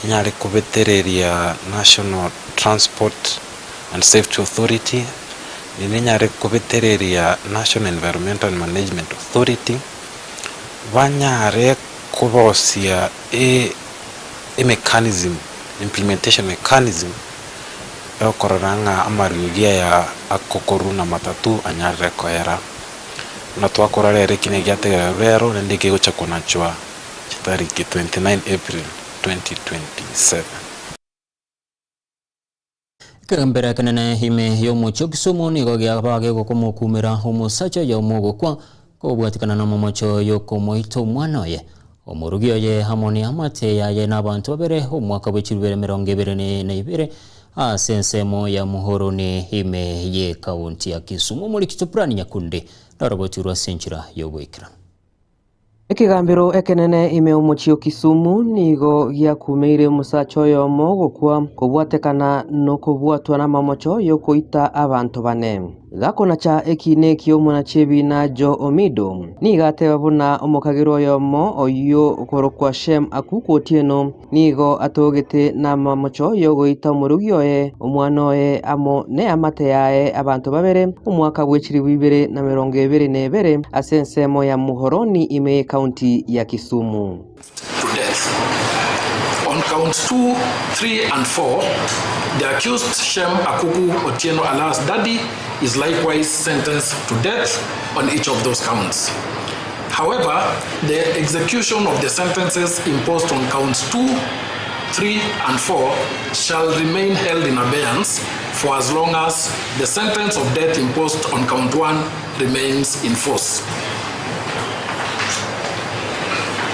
enyare kobetereria National Transport and Safety Authority, naende enyare kobetereria National Environmental Management Authority, banyare kobosia e mechanism, implementation mechanism, egokorora ng'a amariogi aya agokorwa na matatu anyarire koera. Buna twakora rero eki nigo giategererwa rero naende kegocha konachwa chitariki 29 April 2027. Ekegambero ekenene ime y'omochie o Kisumu nigo giaba gegokomokumera omosacha oyomo ogokwa kobwatikana na omomocho yokomoita omwana oye omorugi oye amo neamate yaye na abanto babere omwaka bwe chirubere 22 ase ensemo ya Muhoroni ime ye kaunti ya Kisumu. Omoriki Toprani Nyakundi narogotirwe ase enchera yogoikerana. Ekegambero ekenene ime omochie o Kisumu nigo giakumeire omosacha oyomo gokwa kobwatekana nokobwatwa namamocho yokoita abanto bane. Gakonacha ekina ekio omonachebi na Joe Omido nigo ateba buna omokagero oyomo oyio okorokwa Shem Akuku Otieno nigo atogete namamocho yogoita omorugi oye omwana oye amo neamate yaye abanto babere omwaka bwe 2022 ase ensemo ya Muhoroni ime kaunti ya Kisumu. To death. On counts 2, 3, and 4, the accused Shem Akuku Otieno alias Daddy is likewise sentenced to death on each of those counts. However, the execution of the sentences imposed on counts 2, 3, and 4 shall remain held in abeyance for as long as the sentence of death imposed on count 1 remains in force.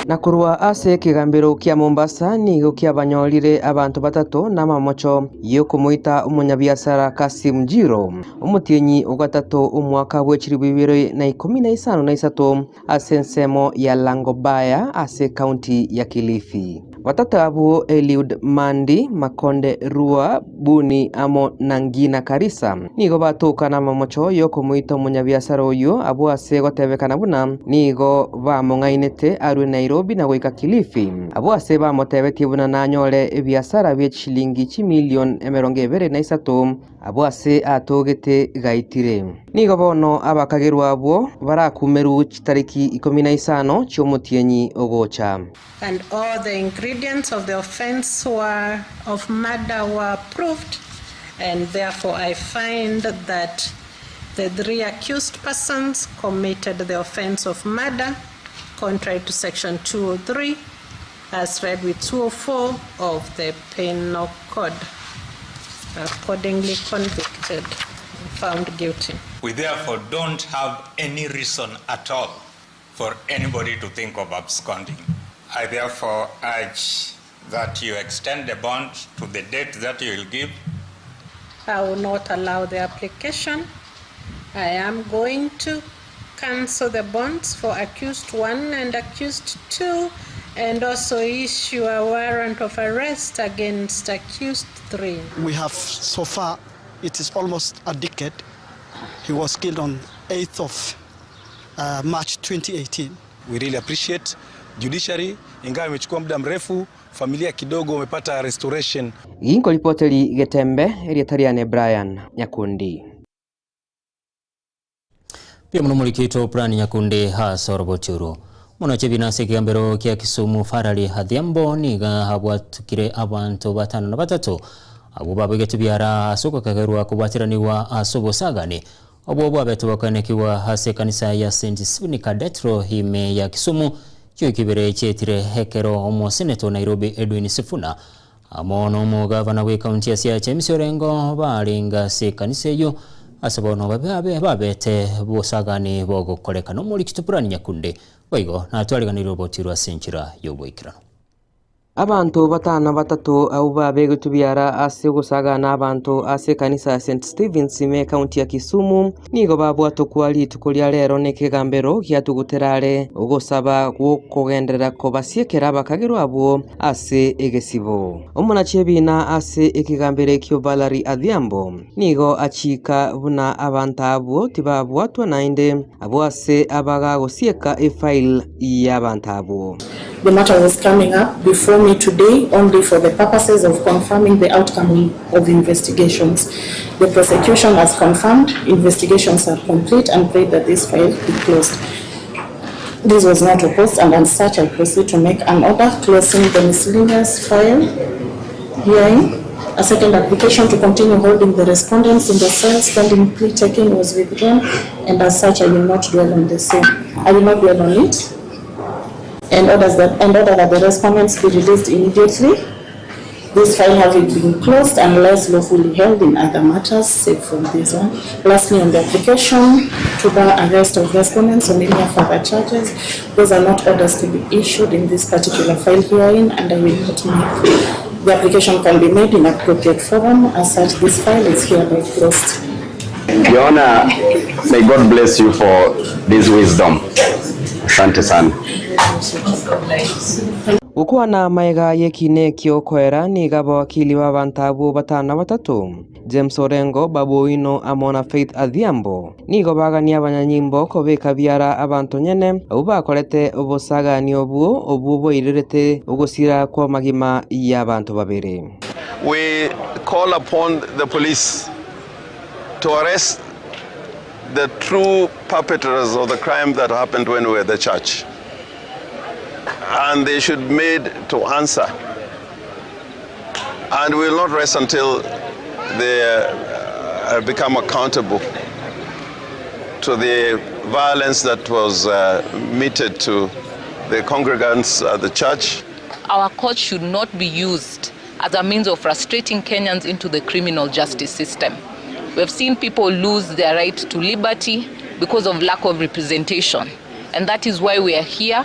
Na korwa ase ekegambero kia Mombasa nigo kiabanyorire abanto batato na amamocho yokomoita omonyabiasara Kasim Jiro omotienyi ogatato omwaka bwe 2013 ase ensemo ya Langobaya ase kaunti ya Kilifi. Batato abwo Eliud Mandi, Makonde Rua, Buni amo na Ngina Karisa nigo batoka namamocho y'okomoita omonyabiasara oyio abwo ase gotebekana buna nigo bamong'ainete arwe Nairobi na goika Kilifi abwo ase bamotebetie buna nanyore ebiasara bie chishilingi chimilion 23 abwo ase atogete gaitire. Nigo bono abakagerwa abwo barakumerwe chitariki 15 chi'omotienyi ogocha. And all the ingredients of the offense were of murder were proved, and therefore I find that the three accused persons committed the offense of murder contrary to section 203 as read with 204 of the Penal Code. Accordingly convicted and found guilty. We therefore don't have any reason at all for anybody to think of absconding. I therefore urge that you extend the bond to the date that you will give. I will not allow the application. I am going to cancel the bonds for accused 1 and accused 2 and also issue a warrant of arrest against accused 3. We have so far, it is almost a decade. He was killed on 8th of March 2018. We really appreciate judiciary, ingawa imechukua muda mrefu, familia kidogo wamepata restoration. Ginkoripoteri Getembe erieta riane Brian Nyakundi. Pia muno mulikito Brian Nyakundi hasa oroboturu. Muno chebinase kigambero kia Kisumu Farali Adhiambo niga habwatukire abantu 53 abo babegetu biara asuka kagerwa kubwatiraniwa asobosagani obwo bwabetu bakanekiwa hase kanisa ya St. Stephen Cathedral hime ya Kisumu kyo kibere chetire hekero omo senator Nairobi Edwin Sifuna amono omo gavana we county ya Siaya James Orengo baringa se kanisa eyo asabono babe babete bosagani bogokoreka no muri kitupurani Nyakunde waigo na twariganirwo botirwa senchira yoboikirano. Abantu 53 abo babegetu biara ase ogosagana abantu ase kanisa ya St. Stephen's ime county ya Kisumu nigo babwatokwa rituko ria rero nekegambero giatuguterare ogosaba gwokogenderera kobasiekera abakagerwa abwo ase egesibo. Omonachebina ase ekegambero ekio Valerie Adhiambo nigo achika buna abantu abwo tibabwatwa naende abwo ase abagagosieka efile y'abantu abwo. The matter was coming up before me today only for the purposes of confirming the outcome of investigations. The prosecution has confirmed investigations are complete and prayed that this file be closed. This was not opposed, and as such I proceed to make an order closing the miscellaneous file hearing. A second application to continue holding the respondents in the cells pending plea taking was withdrawn, and as such I will not dwell on the same. I will not dwell on it. And orders that, and order that the respondents be released immediately. This file having been closed unless lawfully held in other matters, save from this one. Lastly, on the application to bar arrest of respondents on any further charges, those are not orders to be issued in this particular file hearing, and I will not make. The application can be made in appropriate form. As such, this file is hereby closed. Your Honor, may God bless you for this wisdom. Asante sana. Gukwana maega yekine kiokoera niga bawakili ba bantu abo 53 James Orengo, Babu Owino amona Faith Adhiambo nigo bagania abanyanyimbo kobeka biara abantu nyene abo bakorete obosagani obwo obwo boirerete ogosira kwa magima y'abantu babere. We call upon the police to arrest the true perpetrators of the crime that happened when we were at the church. And they should be made to answer. And we will not rest until they become accountable to the violence that was meted to the congregants at the church. Our court should not be used as a means of frustrating Kenyans into the criminal justice system. We have seen people lose their right to liberty because of lack of representation. And that is why we are here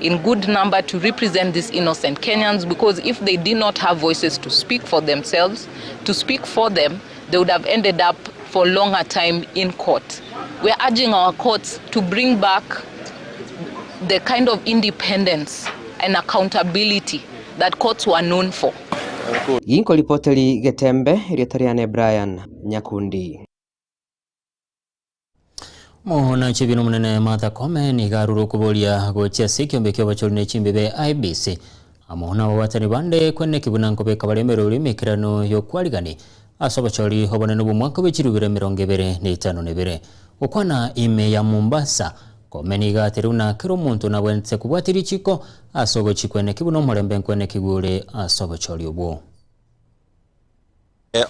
in good number to represent these innocent Kenyans, because if they did not have voices to speak for themselves, to speak for them, they would have ended up for longer time in court. We are urging our courts to bring back the kind of independence and accountability that courts were known for. Ginkoripoteri Getembe, erieta riane Brian Nyakundi. Omonachi bino omonene Martha Koome nigo arure okoboria gochia ase ekiombe kia obachori ne chimbibe IEBC amo nababwatani bande kweneki buna nkobeka bare emerori emekeranu y'okwarigani ase obochori obonene bw'omwaka bwe chirubire 25. Gokwana ime ya Mombasa, Koome nigo atere buna kera omonto nabwenerete kobwatia richiko ase ogochia kweneki buna omorembe nkwenekigwe ore ase obochori obwo.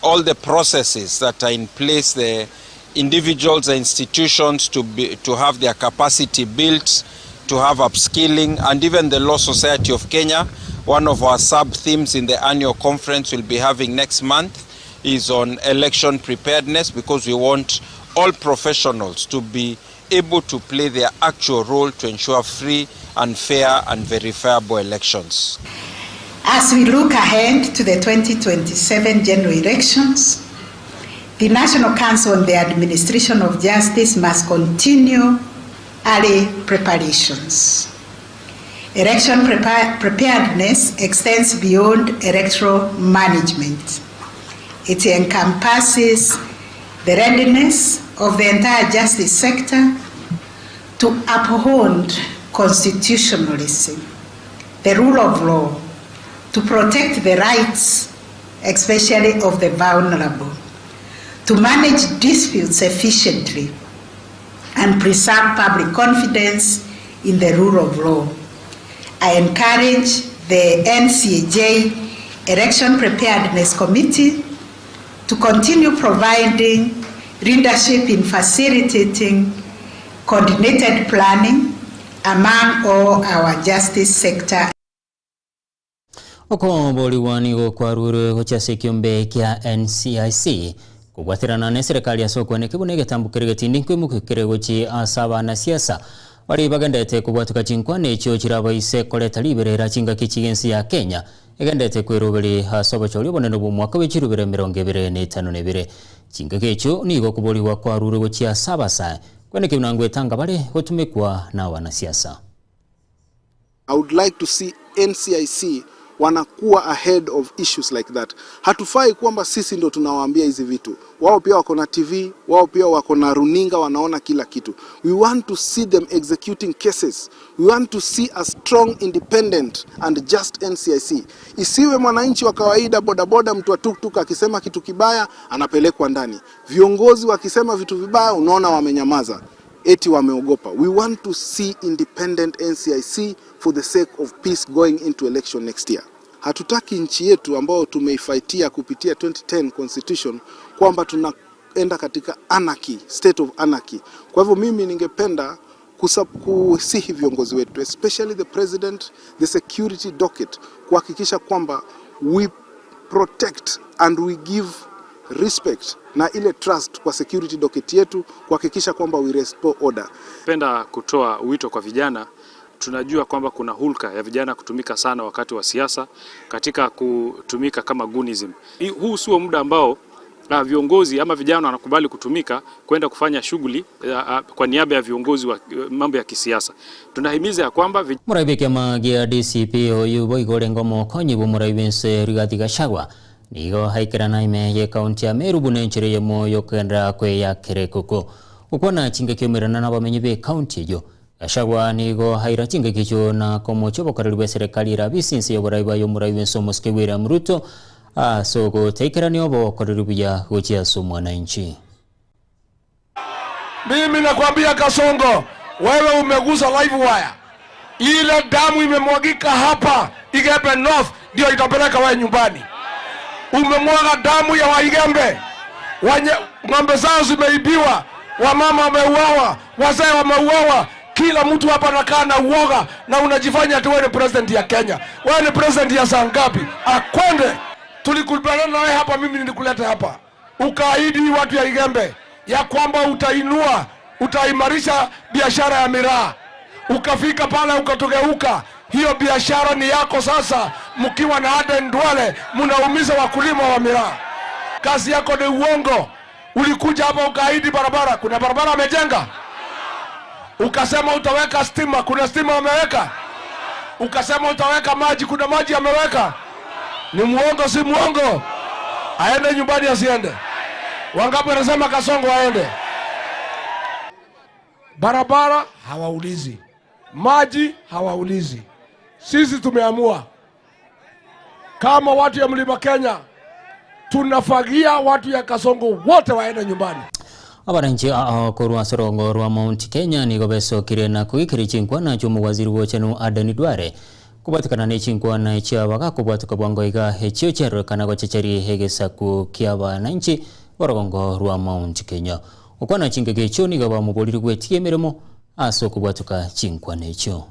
All the processes that are in place, the individuals, the institutions to, be, to have their capacity built, to have upskilling, and even the Law Society of Kenya, one of our sub-themes in the annual conference we'll be having next month is on election preparedness because we want all professionals to be able to play their actual role to ensure free and fair and verifiable elections. As we look ahead to the 2027 general elections, the National Council on the Administration of Justice must continue early preparations. Election prepar preparedness extends beyond electoral management. It encompasses the readiness of the entire justice sector to uphold constitutionalism, the rule of law, to protect the rights, especially of the vulnerable, to manage disputes efficiently, and preserve public confidence in the rule of law. I encourage the NCAJ Election Preparedness Committee to continue providing leadership in facilitating coordinated planning among all our justice sector Okoborigwa nigo kwarurwe gochia ase ekiombe kia NCIC kobwaterana na eserekari ase okweneki buna egetambo kere getindi nkoimokia kere gochia ase abanasiasa baria bagenderete kobwatoka chinkwana echio chirabaise koreta riberera chingaki chi'ense ya Kenya egenderete kweroberi ase obochori obonene bw'omwaka bwe chirubere 25. Chingaki echio nigo okoborigwa kwarurwe gochia ase abasae kweneki buna ngwetanga bare gotumekwa na abanasiasa. I would like to see NCIC wanakuwa ahead of issues like that. Hatufai kwamba sisi ndo tunawaambia hizi vitu. Wao pia wako na TV, wao pia wako na runinga, wanaona kila kitu. We want to see them executing cases. We want to see a strong, independent and just NCIC. Isiwe mwananchi wa kawaida, bodaboda, mtu wa tuktuk akisema kitu kibaya anapelekwa ndani. Viongozi wakisema vitu vibaya unaona wamenyamaza eti wameogopa. We want to see independent NCIC for the sake of peace going into election next year. Hatutaki nchi yetu ambayo tumeifaitia kupitia 2010 constitution kwamba tunaenda katika anarchy, state of anarchy. Kwa hivyo mimi ningependa kusihi viongozi wetu especially the president, the security docket kuhakikisha kwamba we protect and we give respect na ile trust kwa security docket yetu kuhakikisha kwamba we restore order. Napenda kutoa wito kwa vijana. Tunajua kwamba kuna hulka ya vijana kutumika sana wakati wa siasa katika kutumika kama gunism. Huu sio muda ambao viongozi ama vijana wanakubali kutumika kwenda kufanya shughuli kwa niaba ya viongozi wa mambo ya kisiasa. Tunahimiza ya kwamba Morai bw'ekiama gia DCP oyio boigo orenge omokonyi bw'omorai bw'ense Rigathi Gachagua nigo aikerana ime y'ekaunti ya Meru buna enchera eyemo y'okogenderera kweyakera ekoko. Gokwana chingaki omerana n'abamenyi b'ekaunti eyio, Gachagua nigo aira chingaki echio na komochia obokoreri bw'eserekari erabisi inse y'oborai bwaye omorai bw'ense omosike William Ruto ase ogotaikerania obokoreri buya gochia ase omwananchi. Mimi nakwambia Kasongo, wewe umegusa live wire. Ile damu imemwagika hapa Igembe North ndio itapeleka wewe nyumbani. Umemwaga damu ya Waigembe, wenye ng'ombe zao zimeibiwa, wamama wameuawa, wazee wameuawa, kila mtu hapa anakaa na uoga, na unajifanya ati wewe ni president ya Kenya. Wewe ni president ya saa ngapi? Akwende. Tulikubaliana na wewe hapa, mimi nilikuleta hapa, ukaahidi watu ya Igembe ya kwamba utainua, utaimarisha biashara ya miraa. Ukafika pale ukatugeuka, hiyo biashara ni yako sasa. Mkiwa na Aden Duale mnaumiza wakulima wa miraa. Kazi yako ni uongo. Ulikuja hapa ukaahidi barabara, kuna barabara amejenga? Ukasema utaweka stima, kuna stima wameweka? Ukasema utaweka maji, kuna maji ameweka? Ni muongo, si muongo? Aende nyumbani asiende? Wangapi wanasema Kasongo aende? Barabara hawaulizi, maji hawaulizi. Sisi tumeamua kama watu ya mlima Kenya tunafagia watu ya Kasongo wote waende nyumbani. Abaranchi ao korwa sorongo rwa Mount Kenya nigo besokire na kugikiri chinkwana chi'omowaziri bwochenu Aden Duale kobwatekana ne chinkwana chiabaga kobwateka bwango iga echio chiarorekana gochecheri egesaku kia abananchi borogongo rwa Mount Kenya. Okwana chingege echio nigo bamoborire gwetiga emeremo ase okobwatoka chinkwana echio.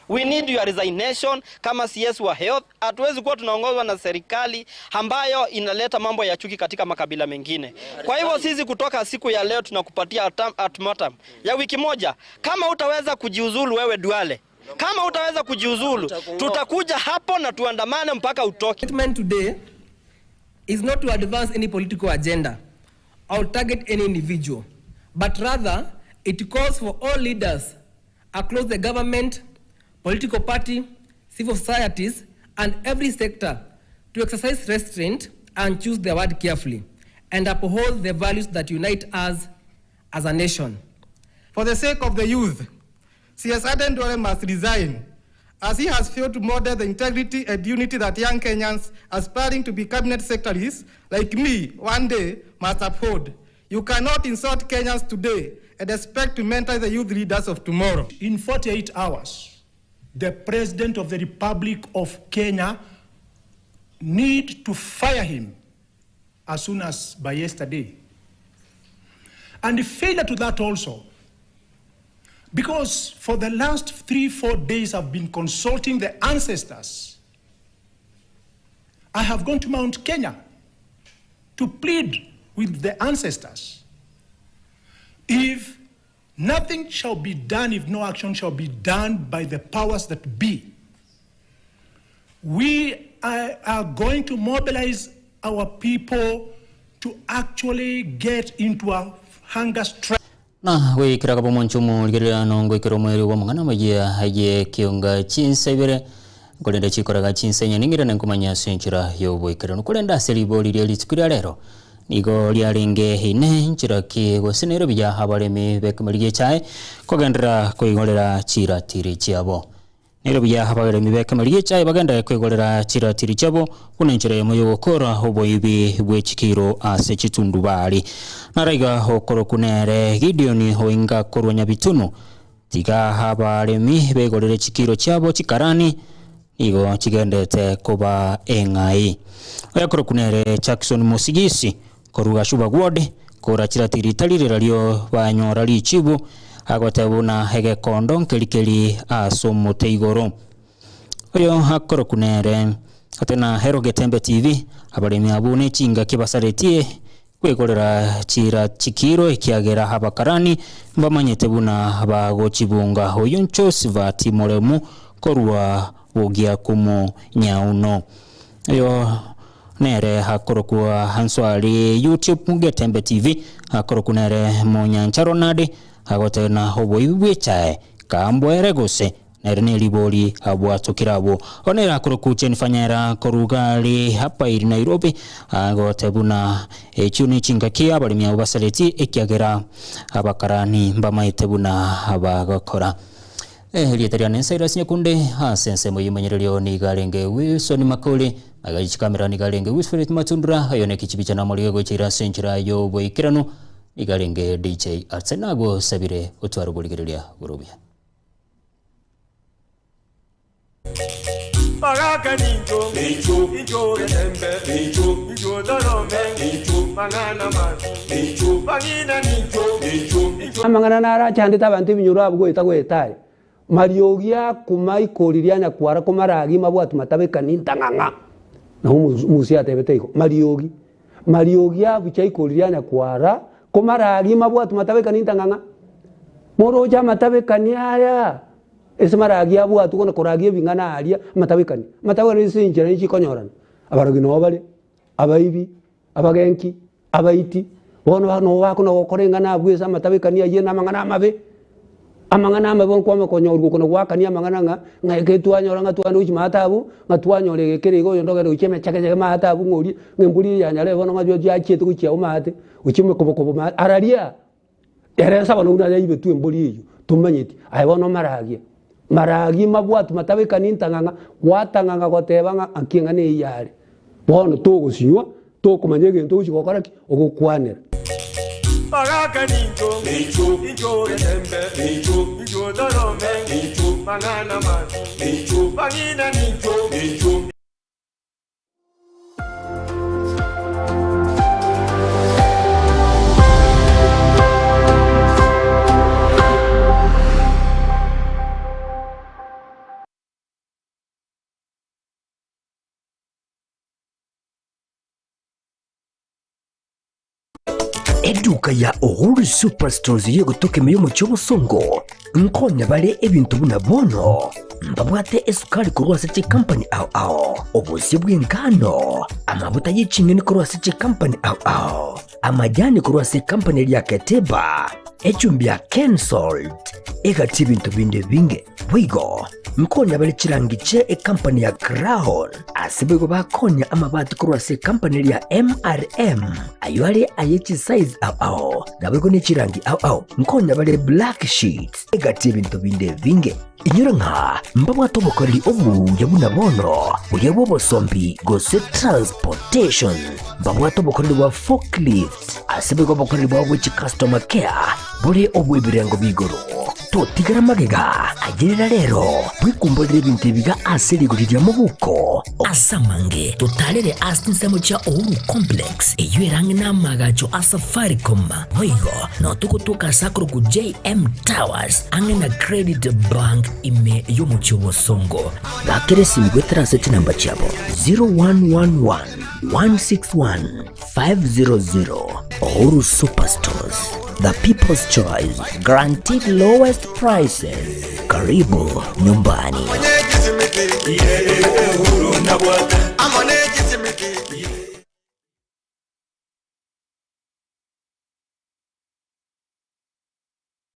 We need your resignation kama CS wa health. Hatuwezi kuwa tunaongozwa na serikali ambayo inaleta mambo ya chuki katika makabila mengine. Kwa hivyo sisi kutoka siku ya leo tunakupatia ultimatum ya wiki moja. Kama utaweza kujiuzulu wewe Duale, kama utaweza kujiuzulu, tutakuja hapo na tuandamane mpaka utoke. Statement today is not to advance any political agenda or target any individual, but rather it calls for all leaders across the government, political party, civil societies, and every sector to exercise restraint and choose their word carefully and uphold the values that unite us as a nation. For the sake of the youth, CS Aden Duale must resign, as he has failed to model the integrity and unity that young Kenyans aspiring to be cabinet secretaries like me one day must uphold. You cannot insult Kenyans today and expect to mentor the youth leaders of tomorrow. In 48 hours, the President of the Republic of Kenya need to fire him as soon as by yesterday. And failure to that also, because for the last 3-4 days I've been consulting the ancestors. I have gone to Mount Kenya to plead with the ancestors. If nothing shall be done, if no action shall be done by the powers that be, we are going to mobilize our people to actually get into a hunger strike. Na gwikira kabo monchumu ligerera nongo ikero mweri wa mangana majia haye kionga chinsebere nkorenda chikoraga chinsenya ningira nenkumanya senchira yoboikero nukurenda seribori ria ritukuria rero nigo riarenge ine nchira ki gose Nairobi ya abaremi bekemeri chae kogendera koigorera chiratiri chiabo Nairobi ya abaremi bekemeri chae bagenda koigorera chiratiri chiabo kuna nchira yemo yogokora oboibi bwechikiro ase chitundubari naraiga okoro kunere Gideon hoinga korwa Nyabituno tiga abaremi begorere chikiro chiabo chikarani igo chigendete koba engai oyakoro kunere Jackson Musigisi koruga Shuba Ward kora chiratiri talirira ryo banyora richibu agotebuna egekondo nkelikeli asomote igoro oyo akoro kunere atena Hero Getembe TV abaremi abune chinga kibasaretie kwegorera chira chikiro ikiagera habakarani mbamanyete buna bagochibunga oyo nchosivati moremu korwa bogia kumo nyauno yo nere hakorokua hanswali YouTube Getembe TV hakoroku nere Monyancha Ronald agotena oboibi bwechae kambwere gose nere nelibori abwatokirabo onera hakoroku Jennifer korugali hapa iri Nairobi agotebuna echu ni chingaki abalimi abo basaleti ekiagera abakarani mbamaite buna abagakora Lietaria nensaira sinyakunde asense muyimanyirerio nigarenge Wilson Makoli agachi kamera nigarenge Wilfred Matundura ayone kichibicha na moligo gochira senchira yo boikirano nigarenge DJ Arsenago sabire otwaro boligereria gorobia Baraka ninjo ninjo ninjo getembe ninjo ninjo dorome ninjo banana man ninjo bagina ninjo ninjo amangana nara chandita abantu ibinyoro abwo etagwetare Mariogia kumaikoriria nyakwara kumaragi mabwatu matabekani ntang'ang'a na musia atebete igo mariogi mariogia buchaikoriria nyakwara kumaragi mabwatu matabekani ntang'ang'a moroja matabekani aya ese maragi abwatu kona koragie bing'ana aria matabekani matabekani sinjira nichikonyorana abarogi no bale abaibi abagenki abaiti bono no bako no gokorengana abwesa matabekani aye na mang'ana amabe. Amang'ana amabe nkwame konyorwa oko na goakania amang'ana ng'a ng'a eke twanyora ng'a twagenda gochia maate abwo, ng'a twanyora ege kere iga oyonde ogenda gochia emechegechege maate abwo ng'a oria, ng'a embori eye ya nyarebe bono ng'a yachiete gochia abwo maate, gochia omokobokobo maate, araria! Ere nsa bono buna yaibetwe embori eyio, tomanyeti, aye bono maragie, maragie mabwatu matabekani ntang'ang'a, gwatang'ang'a goteba ng'a naki eng'ana eyio yare. Bono togosinywa, tokomanya egento ogochia gokora ki? Ogokwanera. Bagaka nincho, incho getembe, incho torome, mang'ana mabi, bang'ina nincho. Eduka ya Uhuru Superstores y'egotoka ime y'omochie obosongo nkonya bare ebinto buna bono mbabwate esukari korwa ase chikampani ao ao, obosie bw'engano, amabuta ye ching'eni korwa ase chikampani ao ao, amajani korwa ase ekampani eria ya Keteba, echumbi ya Kensalt, egati ebinto binde ebinge. Boigo nkonya bare chirangi chie ekampani ya Crown, ase boigo bakonya amabati korwa ase ekampani eria ya MRM, ayio are aye chisize ao ao, naboigo ne chirangi ao ao. Nkonya bare black sheets, egati ebinto binde ebinge. Inyora ng'a mbabwate obokoreri obuya buna bono, boria bw'obosombi gose transportation. Mbabwate obokoreri bwa forklift, ase boigo obokoreri bwabo bwe chicustomer care bore obw'ebirengo b'igoro. Totigera magega, ayerera rero, bwekumborere ebinto ebiga ase rigori ria mobuko. Ase amange totarere ase chinsemo chia Uhuru Complex, eyio ere ang'e n'amaagacho a Safaricom. Boigo nao togotoka ase akorokwa JM Towers, ang'e na Credit Bank ime y'omochie o Bosongo. Bakera esimi goetera ase chinamba chiabo 0111 161 500. Uhuru Superstores, the people's choice, guaranteed lowest prices. Karibu nyumbani.